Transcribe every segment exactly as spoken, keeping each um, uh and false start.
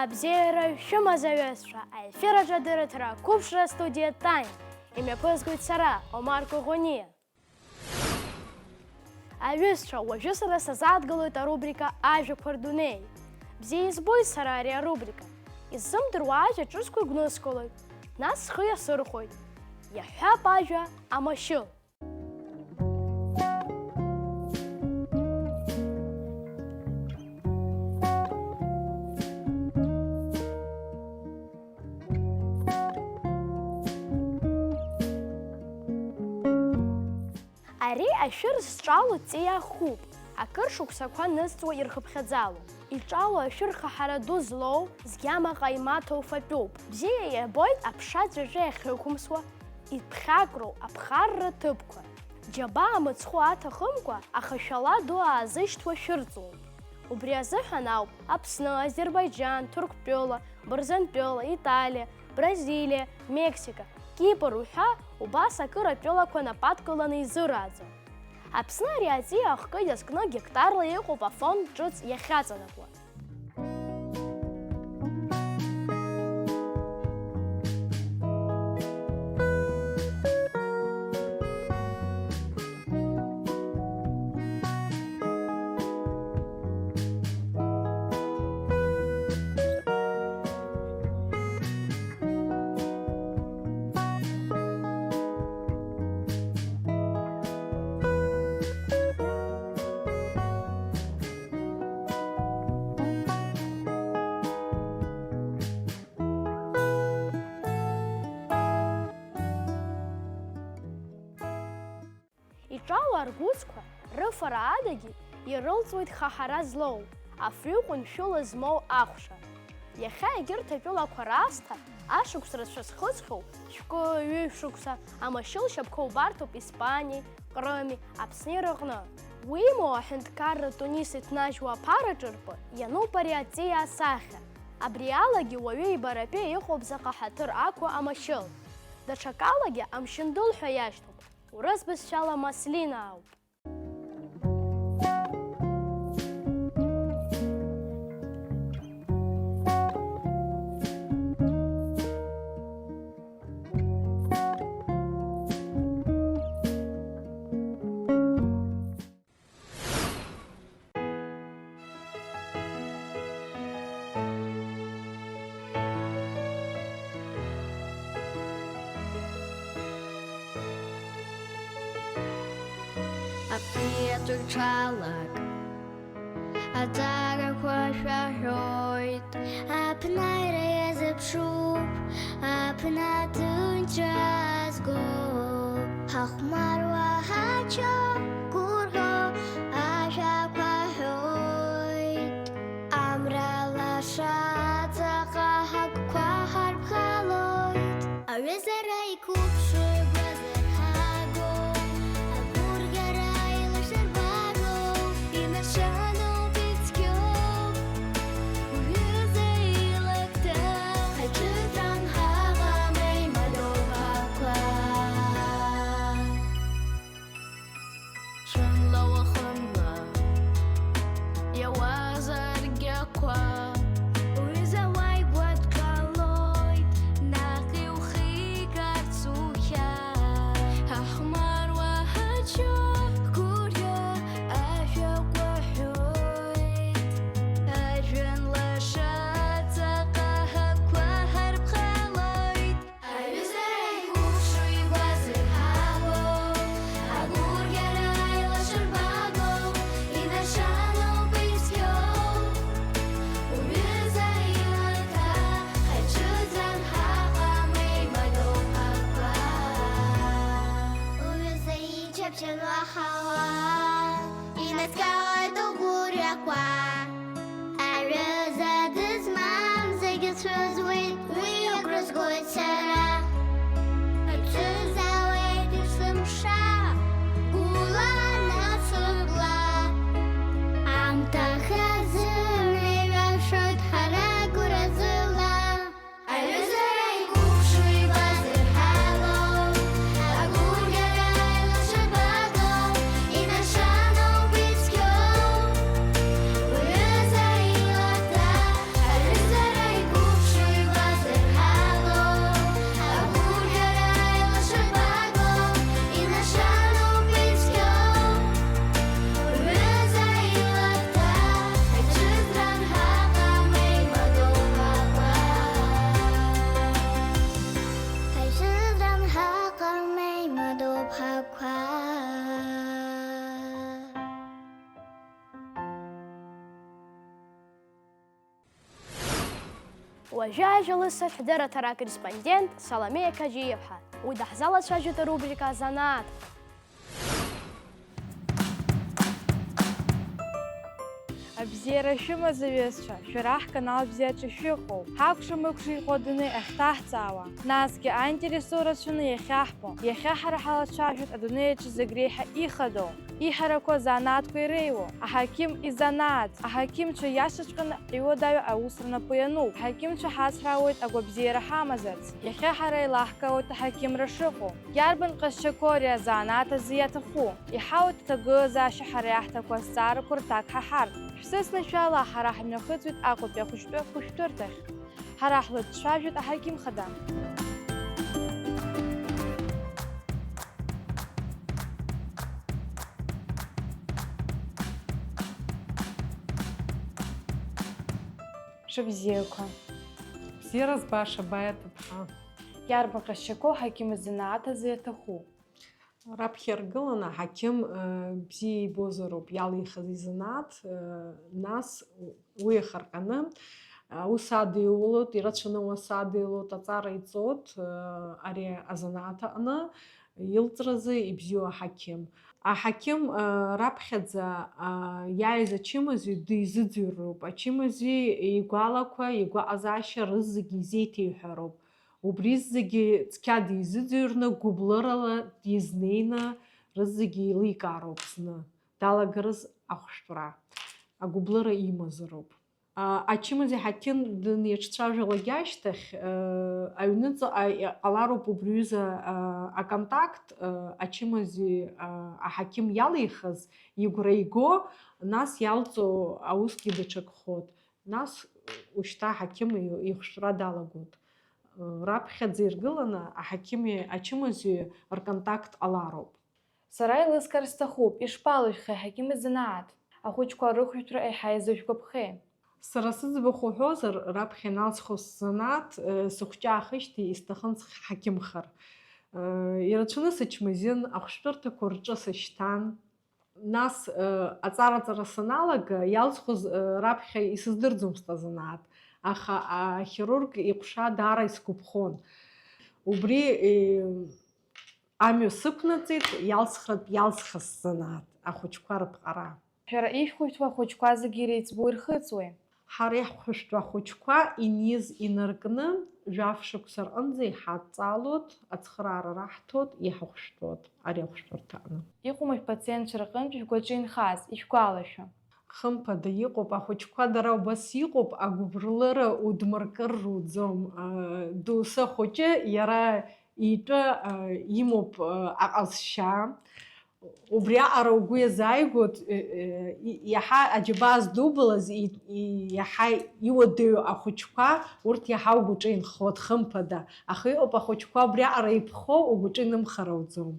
Абзиара шәымаз, аҩызцәа, аефир аҿы адырраҭара Ақәыԥшра астудиа Time. Имҩаԥызгоит сара, Омар Коӷониа. Аҩызцәа, уажәы сара сазааҭгылоит арубрика Ажәақәа рдунеи. Бзиа избоит сара ари арубрика. Исзымдыруа ажәа ҿыцқәа игәныскылоит, нас схы иасырхәоит. Иаҳҳәап ажәа амашьыл. Ари ашәыр зҿало ҵиаа хкуп, акыр шықәсақәа нызҵуа ирхыԥхьаӡало. Иҿало ашәыр хаҳара ду злоу, згьама ҟаимаҭу фатәуп. Бзиа иабоит аԥша ҵәаҵәа иахьықәымсуа, иԥхьакроу аԥхарра ҭыԥқәа. Џьабаа мыцхәы аҭахымкәа, ахашәала ду аазышьҭуа шәырҵлоуп. Убри азыҳәан ауп Аԥсны, Азербаиџьан, Ҭырқәтәыла, Бырзентәыла, Италиа, Бразилиа, Мексика, Кипр уҳәа убас акыр атәылақәа нападкыланы изырааӡо. Аԥсны ари аҵиаа ахкы иазкны гектарла иҟоуп афонд ҿыц иахьаҵанакуа. Иҿало аргәыцқәа рыфара адагьы ирылҵуеит хаҳара злоу, афҩы ҟәыншәыла змоу ахәша. Иахьа егьырҭ атәылақәа раасҭа ашықәс рацәа зхыҵхьоу шәкы, ҩышә шықәса амашьыл шьапқәа убарҭоуп Испаниеи, Ҟрыми, Аԥсни рыҟны. Уимоу, аҳәынҭқарра Тунис иҭнажьуа аԥараҿы ртәы иануп ари аҵиаа асахьа. Абри алагьы уаҩы ибаратәы иҟоуп заҟа ҳаҭыр ақәу амашьыл. Даҽакалагьы амшьындыл ҳәа иашьҭоуп. Урыс бызшәала маслина ауп. Абри атәы рҽалак, аҵарақәа шәаҳәоит. Аԥнаҩра иазыԥшуп, аԥнаҭынчра азго. Ҳахәмаруа ҳачо, гәырӷьо ажәақәа ҳәоит. Амра лаша аҵаҟа ҳагәқәа ҳарԥхалоит. Аҩызара иқәыԥшу игәазырҳагоу, агәырӷьара илашарбагоу, инашаноуп ицқьоу. Уҩыза илакҭа ҳаиҿыҵан ҳаҟам еимадоу ҳақәа. Ҽынла уахынла иауазаргьы ақәа, уҩыза уааигәа дҟалоит, наҟ иухигарц ухьаа. Ҳахәмаруа ҳачо, ҳгәырҩо ажәақәа ҳәоит, ажәҩан лаша аҵаҟа ҳагәқәа ҳарԥхалоит. Аҩыза иқәыԥшу игәазырҳагоу, агәырӷьара илашарбагоу, инашаноуп ицқьоу. Уҩыза илакҭа ҳаиҿыҵан ҳаҟам еимадоу ҳақәа. Уҩыза ичаԥшьан уаҳауа, инаскьоит угәырҩақәа. Аҩыза дызмам зегьы цәыӡуеит, уи агәра згоит сара. Ицәыӡуеит есымша, гәыла насыгла. Аамҭа хазына иҩашоит ҳара гәразыла. Аҩыза иқәыԥшу игәазырҳагоу, агәырӷьара илашарбагоу, инашаноуп ицқьоу. Уи Хақәа. Уажәы ажәа лысҭоит ҳдырраҭара акорреспондент Саломеиа Қаџьиаԥҳа. Уи даҳзалацәажәоит арубрика Азанааҭ. Абзиара шәымаз, аҩызцәа, шәара ҳканал бзиаҿы шәыҟоуп. Ҳакәша-мыкәша иҟоу адунеи ахьҭаҳҵаауа, насгьы аинтерес ду рацәаны иахьаҳбо. Иахьа ҳара ҳалацәажәоит адунеи аҿы зегь реиҳа ихадоу, иҳараку азанааҭқәа иреиуоу, аҳақьым изанааҭ. Аҳақьымцәа иашаҵәҟьаны иуадаҩу аус рнапы иануп. Аҳақьымцәа ҳацҳауеит агәабзиара ҳамазарц. Иахьа ҳара еилаҳкаауеит аҳақьымра шыҟоу. Иарбан ҟазшьақәоу ари азанааҭ азы иаҭаху? Иҳауеит аҭагылазаашьа ҳара иаҳҭаху азҵаарақәа рҭак ҳаҳартә. Шәсыцны шәаала, ҳара ҳмҩахыҵуеит Аҟәатәи ахәыҷтәы хәышәтәырҭахь. Ҳара ҳлыҿцәажәоит аҳақьым хада. Ҽыбзиақәа. Бзиара збаша, Баиа ҭыԥҳа. Иарбан ҟазшьақәоу аҳақьым изанааҭ азы иаҭаху? Раԥхьа иргыланы аҳақьым, э, бзиа ибозароуп иалихыз изанааҭ, э, нас уи иахырҟьаны, э, аус адиулоит, ирацәаны аус адиулоит, аҵара иҵоит, э, ари азанааҭ аҟны илҵразы ибзиоу аҳақьым. Аҳақьым, э, раԥхьаӡа, э, иааиз ачымазаҩ дизыӡырҩроуп, ачымазаҩ игәалақәа, игәаҟазаашьа рызегьы изеиҭеиҳәароуп. Убри зегьы цқьа дизыӡырҩны, гәыблырала дизнеины, рызегьы еиликаароуп зны далагарыз ахәшәтәра, агәыблыра имазароуп. А, ачымазаҩ аҳақьым данеиҿцәажәалак ашьҭахь, э, аҩныҵҟа иҟалароуп убри аҩыза, э, аконтакт, э, ачымазаҩ, э, аҳақьым иалихыз игәра иго, нас иалҵу аусгьы даҽакхоит. Нас ушьҭа аҳақьым ихәшәтәра далагоит. Раԥхьаӡа иргыланы аҳақьыми ачымазаҩи рконтакт ҟалароуп. Сара еилыскаар сҭахуп, ишԥалыжәхеи аҳақьым изанааҭ? Ахәыҷқәа рыхәшәтәра еиҳа изышәгәаԥхеи? Сара сыӡбахә уҳәозар, раԥхьа иналсхуа сзанааҭ, э, сыхәҷаахижьҭеи исҭахын сҳақьымхар. Э, ирацәаны сычмазаҩын, ахәшәтәырҭақәа рҿы сышьҭан. Нас, э, аҵараҵара саналага, иалсхуаз, э, раԥхьа исыздырӡомызт азанааҭ, аха ахирург иҟәша даара исгәаԥхон. Убри, э, амҩа сықәнаҵеит, иалсхратә иалсхыз сзанааҭ, ахәыҷқәа рыԥҟара. Шәара ишәхәышәтәу ахәыҷқәа зегьы иреиҵбу ирхыҵуеи? Ҳара иаҳхәышәтәу ахәыҷқәа иниз инаркны, жәаф шықәса рҟынӡа иҳадҵаалоит, ацхыраара раҳҭоит, иҳахәышәтәуеит ари ахәышәтәырҭаҟны. Иҟоума шәпациентцәа рҟынтә шәгәаҿы инхаз, ишәгәалашәо? Хымԥада, иҟоуп, ахәыҷқәа дара убас иҟоуп, агәыбылра удмыркыр руӡом. Доусы ахәыҷы иара итәы имоуп аҟазшьа. Убриаҟара угәы иазааигәоит, э, э, и-, иаҳа аџьабаа здубалаз, и-, и-, иаҳа иуадаҩу ахәыҷқәа, урҭ иаҳа угәаҿы инхоит, хымԥада. Аха иҟоуп ахәыҷқәа убриаҟара иԥхоу, угәаҿы инымхар ауӡом.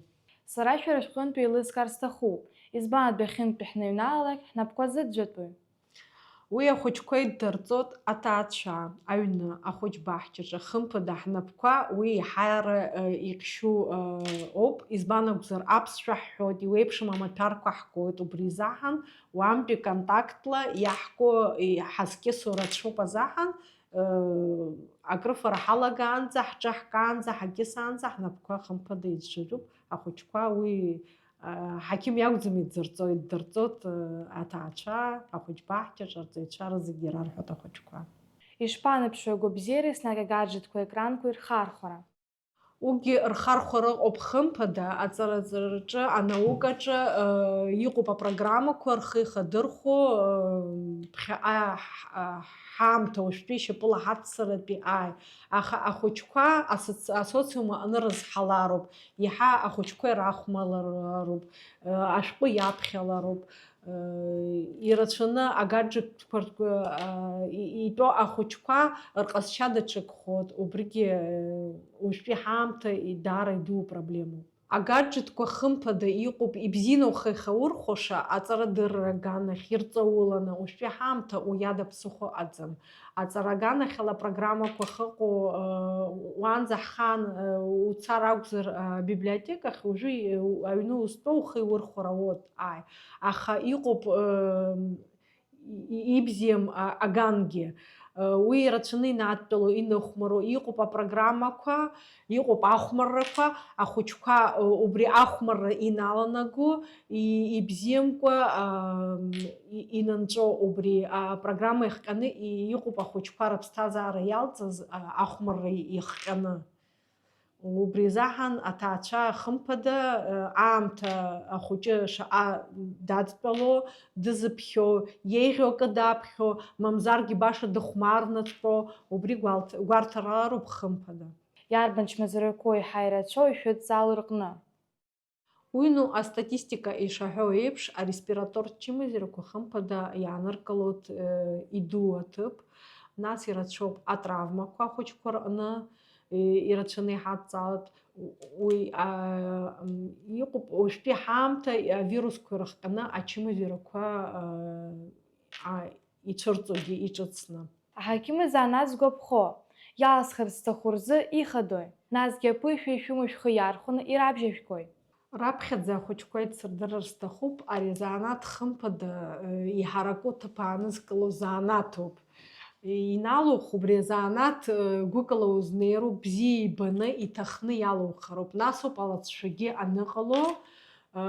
Сара шәара шәҟынтә еилыскаар сҭахуп. Избан адәахьынтәи ҳныҩналалак, ҳнапқәа зыӡәӡәатәуи? Уи ахәыҷқәа иддырҵоит аҭаацәа, аҩны, ахәыҷбаҳчаҿы, хымԥада, ҳнапқәа уи еиҳа, э, иҟьшьу, э, оуп, избан акәзар, аԥсшәа ҳҳәоит, иуеиԥшым амаҭәарқәа ҳгоит, убри изаҳан уантәи контактла иаҳку, иҳазкьысу рацәоуп азаҳан, э, акрыфара ҳалагаанӡа, ҳҿы ҳкаанӡа, ҳакьысаанӡа ҳнапқәа, хымԥада, изжьыжьуп, ахәыҷқәа уи Ҳақьым иакәӡам иддырҵо, иддырҵоит аҭаацәа, ахәыҷбаҳчаҿы арҵаҩцәа рызегьы ирарҳәоит ахәыҷқәа. Ишԥаныԥшуеи агәабзиара еснагь агаџетқәеи аекранқәеи рхархәара? Уигьы рхархәара ыҟоуп, хымԥада, аҵараҵараҿы, анаукаҿы, э, иҟоуп апрограммақәа рхы ихадырхәо, э, ԥхьаҟа ҳ-, ҳ-, ҳаамҭа уажәтәи ишьапыла ҳаццаратәи ааи. Аха ахәыҷқәа асоц-, асоциум аҟны рызҳалароуп. Иаҳа ахәыҷқәа ирахәмаруп, ашәҟәы иаԥхьалароуп, ирацәаны агаџетқәа ртәы, и-, итәоу ахәыҷқәа рҟазшьа даҽакхоит, убригьы уажәтәи ҳаамҭа даара иду проблемоуп. Агаджетқәа хымԥада иҟоуп, ибзианы ухы иахьаурхәаша аҵарадырра аганахь ирҵауланы, уажәтәи ҳаамҭа уи ада ԥсыхәа ыҟаӡам. Аҵара аганахьала апрограммақәа ахьыҟоу, э, уаанӡа ҳхаан, э, уцар акәзар, э, абиблиотекахь, уажәы, э, аҩны узтәоу ухы иурхәар ауоит, ааи. Аха иҟоуп, э, и-, ибзиам, а, агангьы. Уи ирацәаны инадтәалоу, иныхәмаруа, иҟоуп апрограммақәа, иҟоуп ахәмаррақәа, ахәыҷқәа, убри ахәмарра иналанаго, и-, ибзиамкәа, а, и-, инанҵәо убри апрограмма иахҟьаны и-, иҟоуп ахәыҷқәа рыԥсҭазаара иалҵыз, а, ахәмарра иахҟьаны. Убри азыҳәан аҭаацәа, хымԥада, аамҭа ахәыҷы шаҟа дадтәало, дызыԥхьо, еиӷьу акы даԥхьо, мамзаргьы баша дыхәмарны дтәо, убри гәалҭ-, гәарҭароуп, хымԥада. Иарбан чмазарақәоу еиҳа ирацәоу ишәыдҵаало рҟны? Уи, ну, астатистика ишаҳәо еиԥш, ареспиратортә чымазарақәа, хымԥада, иааныркылоит, э, иду аҭыԥ, нас ирацәоуп атравмақәа ахәыҷқәа рҟны, э, ирацәаны иҳадҵаалт. Уи, а, м, иҟоуп уажәтәи ҳаамҭа авирусқәа ирыхҟьаны ачымазарақәа, а, а, ицәырҵогьы иҿыцны. Аҳақьым изанааҭ згәаԥхо, иаласхарц зҭаху рзы ихадои? Насгьы аԥышәеи шәымоу шәхы иархәаны ирабжьажәгои? Раԥхьаӡа ахәыҷқәа еицырдырыр сҭахуп, ари азанааҭ хымԥада, э, иҳараку ҭыԥ аанызкыло занааҭуп. Иналуху убри азанааҭ, э, гәыкала узнеироуп, бзиа ибаны, иҭахны иалухароуп. Насоуп алҵшәагьы аныҟало, э,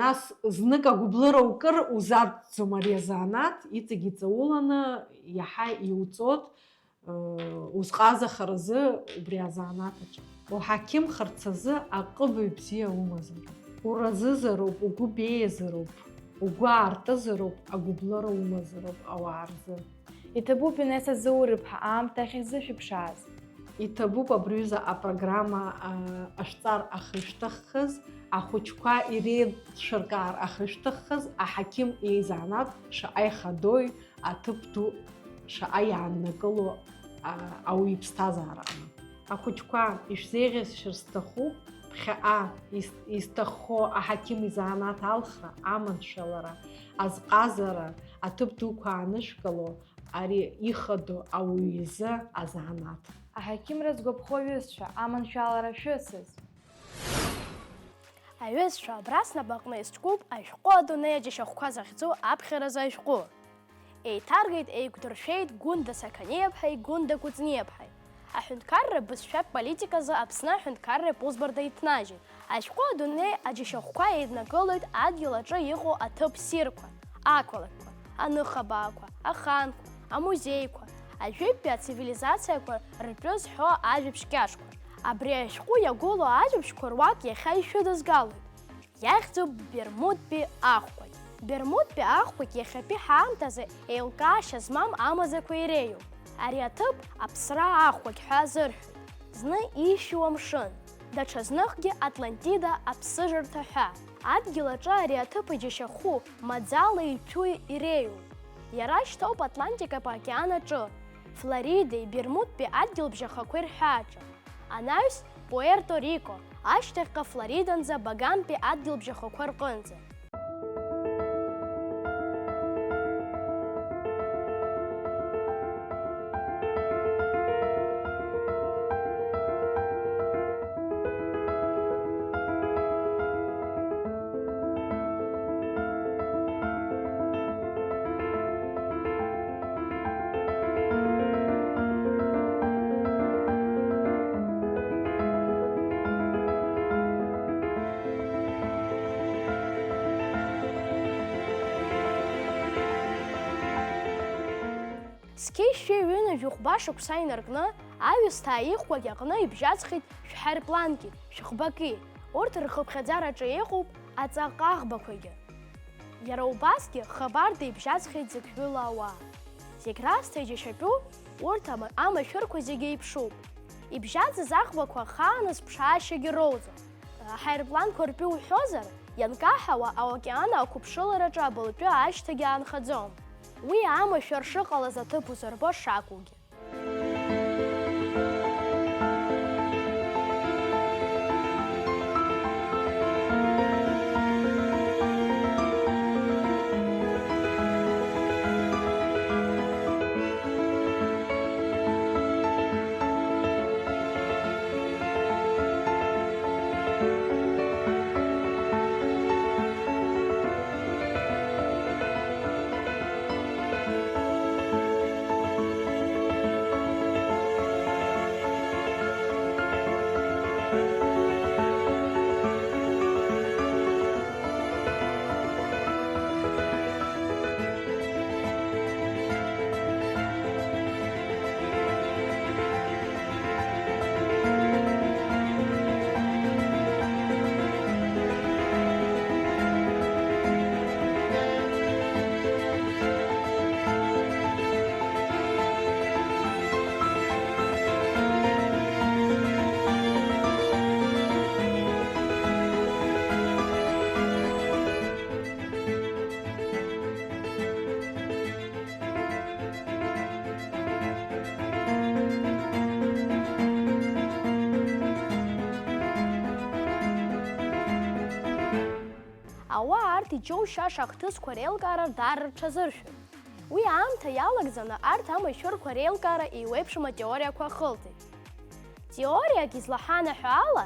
нас знык агәыблыра укыр узаҵӡом ари азанааҭ, иҵегь иҵауланы иаҳа иуҵот, э, узҟазахаразы убри азанааҭ аҿы. Уҳақьымхарц азы аҟыбаҩ бзиа умазароуп. Уразызароуп, угәы беиазароуп, угәы аартызароуп, агәыблыра умазароуп ауаа рзы. Иҭабуп, Инесса Заур-иԥҳа, аамҭа ахьазышәыԥшааз. Иҭабуп абри аҩыза апрограмма, а, ҟашәҵар ахьышәҭаххыз, ахәыҷқәа иреицәыркаар ахьышәҭаххыз, аҳақьым изанааҭ шаҟа ихадои, аҭыԥ ду шаҟа иааннакыло, а, ауаҩы иԥсҭазаараҟны. Ахәыҷқәа, ишәзеиӷьасшьар сҭахуп, ԥхьаҟа ис-, изҭаххо аҳақьым изанааҭ алхра, аманшәалара, азҟазара, аҭыԥ дуқәа аанышәкыло, ари ихадоу ауаҩы изы азанааҭ. Аҳақьымра згәаԥхо аҩызцәа, аманшәалара шәыцыз! Аҩызцәа, абра снапаҟны исҿкуп ашәҟәы Адунеи аџьашьахәқәа захьӡу аԥхьаразы ашәҟәы. Еиҭаргеит, еиқәдыршәеит Гәында Сақаниаԥҳаи Гәында Кәыҵниаԥҳаи. Аҳәынҭқарра бызшәатә политиказы Аԥсны аҳәынҭқарра еиԥузбарда иҭнажьит. Ашәҟәы Адунеи аџьашьахәқәа еиднакылоит адгьыл аҿы иҟоу аҭыԥ ссирқәа, ақалақьқәа, аныхабаақәа, аханқәа, амузеиқәа, ажәытәтәи ацивилизациақәа ртәы зҳәо ажәабжь кьаҿқәа. Абри ашәҟәы иагәылоу ажәабжьқәа руак иахьа ишәыдызгалоит. Иахьӡуп Бермудтәи ахәқәагь. Бермудтәи ахәқәагь иахьатәи ҳаамҭазы еилкаашьа змам амаӡақәа иреиуоуп. Ари аҭыԥ аԥсра ахәқәагь ҳәа азырҳәоит. Зны ишәу амшын, даҽазныхгьы Атлантида аԥсыжырҭа ҳәа. Адгьыл аҿы ари аҭыԥ иџьашьахәу маӡала иҭәу иреиуоуп. Иара шьҭоуп Атлантикатә океан аҿы, Флоридеи Бермудтәи адгьылбжьахақәеи рҳәааҿы. Анаҩс Пуерто-Рико, ашьҭахьҟа Флориданӡа Багамтәи адгьылбжьахақәа рҟынӡа. Зқьи шәи ҩынҩажәи хәба шықәса инаркны, аҩысҭаа ихәбагь аҟны ибжьаӡхеит шәҳаирпланки, шәыхбаки, урҭ рхыԥхьаӡараҿы иҟоуп аҵаҟа ӷбақәагьы. Иара убасгьы хабарда ибжьаӡхеит зықьҩыла ауаа. Зегь раасҭа иџьашьатәу урҭ ама-, амашәырқәа зегьы еиԥшуп. Ибжьаӡыз аӷбақәа ахааназ ԥшаашьагьы роуӡом. Аҳаирпланқәа ртәы уҳәозар, ианкаҳауа аокеан ақәыԥшылараҿы абылтәы ашьҭагьы аанхаӡом. Уи амашәыр шыҟалаз аҭыԥ узырбо шакәугьы. Ауаа арҭ иџьоушьаша ахҭысқәа реилкаара даара рҽазыршәоит. Уи аамҭа иалагӡаны арҭ амашәырқәа реилкаара еиуеиԥшым атеориақәа ахылҵеит. Теориак излаҳанаҳәо ала,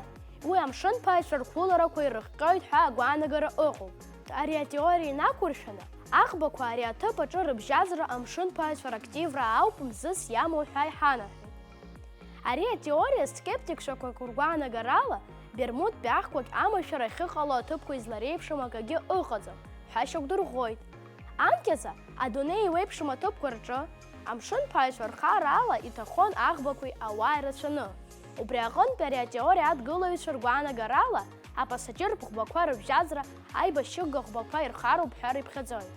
уи амшынԥааҩцәа рқәыларақәа ирыхҟьоит ҳәа агәаанагара ыҟоуп. Ари атеориа инақәыршәаны, аӷбақәа ари аҭыԥ аҿы рыбжьаӡра амшынԥааҩцәа рактивра ауп мзызс иамоу ҳәа иҳанаҳәоит. Ари атеориа скептикцәақәак ргәаанагарала, Бермудтәи аӷбақәагь амашәыр ахьыҟало аҭыԥқәа излареиԥшым акагьы ыҟаӡам ҳәа шьақәдырӷәӷәоит. Анкьаӡа, адунеи еиуеиԥшым аҭыԥқәа рҿы, амшынԥааҩцәа рхараала иҭахон аӷбақәеи ауааи рацәаны. Убри аҟынтә ари атеориа адгылаҩцәа ргәаанагарала, апассаџьыртә ӷбақәа рыбжьаӡра аибашьыга ӷбақәа ирхароуп ҳәа рыԥхьаӡоит.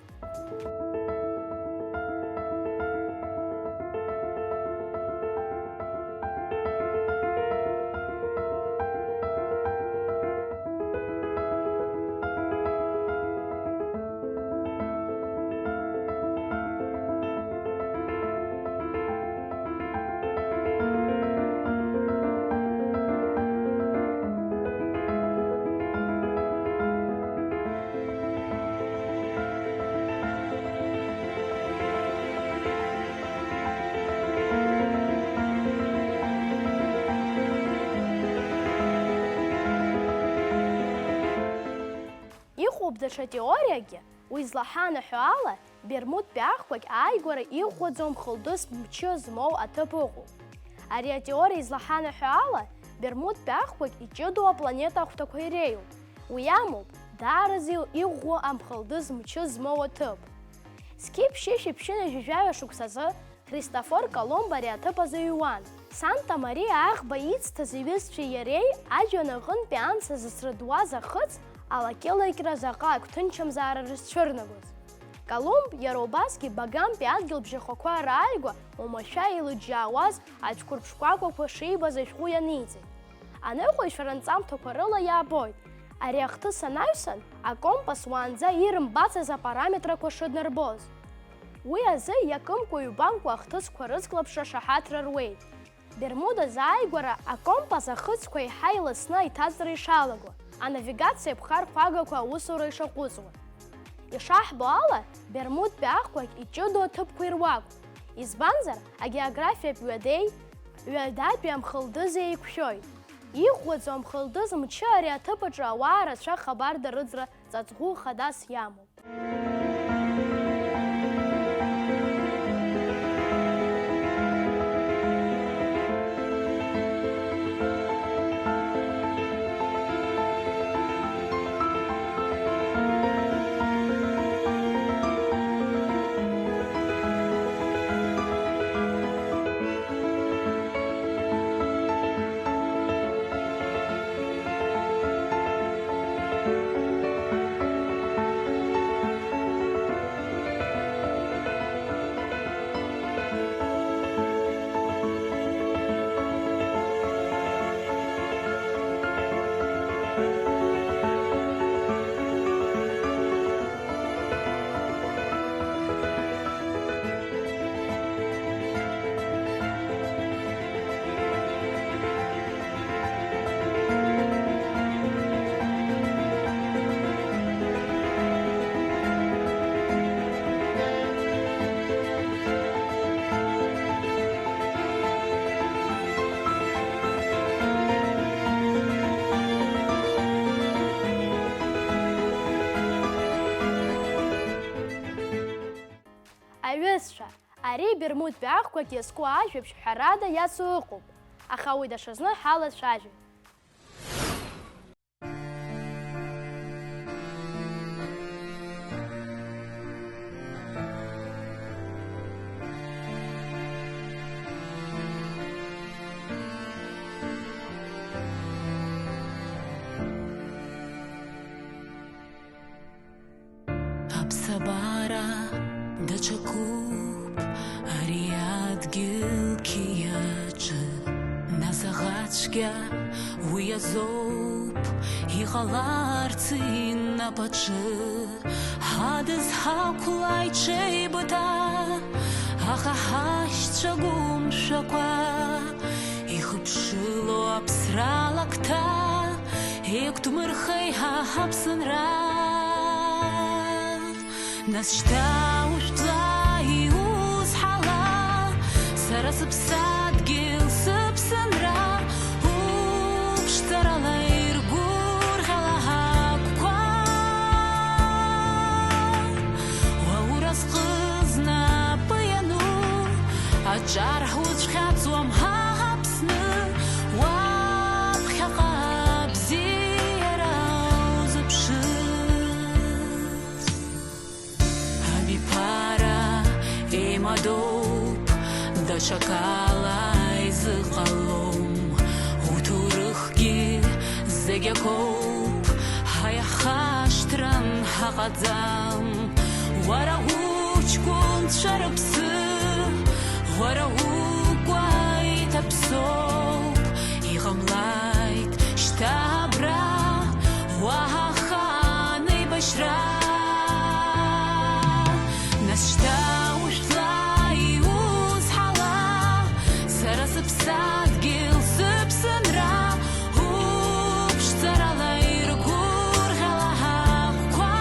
Иҟоуп даҽа теориакгьы, уи злаҳанаҳәо ала, Бермудтәи аӷбагь ааигәара иӷәӷәаӡом хылдыс мчы змоу аҭыԥ ыҟоуп. Ари атеориа излаҳанаҳәо ала, Бермудтәи аӷбагь иҷыдоу апланета ахәҭақәа иреиуоуп. Уи амоуп, даараӡа иӷәӷәоу амхылдыс мчы змоу аҭыԥ. Зқьи ԥшьышәи ԥшьынҩажәи жәаҩа шықәсазы Христофор Колумб ари аҭыԥ азы иҩуан. Санта-Мариа аӷба ицҭаз иҩызцәеи иареи ажәҩан аҟынтәи амца зыцрыдуаз ахыц алакьылакьра заҟа агәҭынчымзаара рызцәырнагоз. Колумб иара убасгьы Багамтәи адгьыл бжьахақәа рааигәа уамашәа еилыџьџьаауаз ацәқәырԥ шкәакәақәа шибаз ашәҟәы ианиҵеит. Аныҟәаҩцәа рынҵамҭақәа рыла иаабоит, ари ахҭыс анаҩсан, акомпас уаанӡа ирымбацыз апараметрақәа шыднарбоз. Уи азы иакымкәа-ҩбамкәа ахҭысқәа рыцклаԥшра шаҳаҭра руеит. Бермуда азааигәара акомпас ахыцқәа еиҳа иласны аиҭаҵра ишалаго, анавигациа ԥхархәагақәа аусура ишаҟәыҵуа. Ишаҳбо ала, Бермудтәи аӷбагь иҷыдоу аҭыԥқәа ируакуп, избанзар, агеографиатә ҩадеи ҩадатәи амхылдызи еиқәшәоит. Иӷәӷәаӡоу амхылдыз мчы ари аҭыԥ аҿы ауаа рацәа хабар дарыӡра ҵаҵӷәы хадас иамоуп. Аҩызцәа, ари Бермудтәи аӷқәагь иазку ажәабжь ҳәарада иацу ыҟоуп, аха уи даҽазны ҳалацәажәоит. Аԥсабара даҽакуп ари адгьыл қьиаҿы, нас аӷа цәгьа уи азоуп иҟаларц инапаҿы. Ҳадызҳақәлааит ҽеибыҭа, аха ҳашьцәа гәымшәақәа ихыԥшыло аԥсра лакҭа, еиқәдмырхеи ҳа ҳаԥсынра. Нас шьҭа ушәтла иузҳала, сара сыԥсадгьыл, сыԥсынра, уԥшӡарала иргәырӷьала ҳагәқәа. Уа уразҟы знапы иану, аҿар ҳуцәхьаҵуам ҳа ҳаԥсны, уаԥхьаҟа абзиара узыԥшыз. Абиԥара еимадоуп, даҽакала изыҟалом. Уҭоурыхгьы зегь акоуп, ҳаиҳхашҭран ҳаҟаӡам. Уара уҷкәынцәа рыԥсы, уара укәа иҭаԥсоуп, иҟамлааит шьҭа абра уаҳа ахаан еибашьра. Нас шьҭа ушәтла иузҳала, сара сыԥсадгьыл, сыԥсынра, уԥшӡарала иргәырӷьала ҳагәқәа.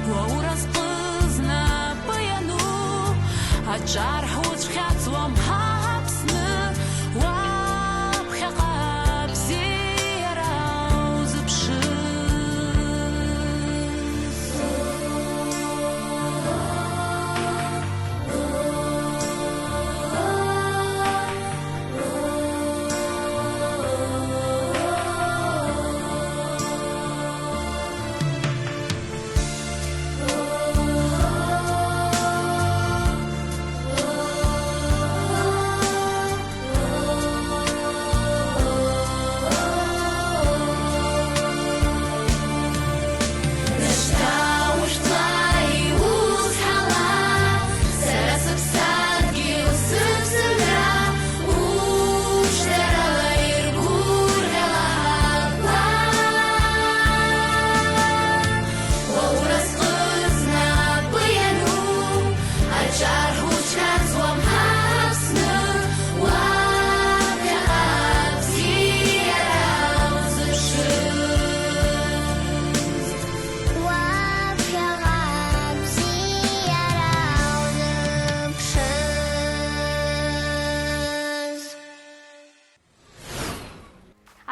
Уа уразҟы знапы иану, аҿар ҳуцәхьаҵуам ҳа ҳаԥсны, уаԥхьаҟа абзиара узыԥшыз.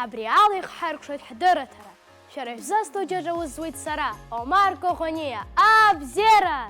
Абри ала ихҳаркәшоит ҳдырраҭара. Шәара шәзы астудиаҿы аус зуеит сара, Омар Коӷониа. Абзиара!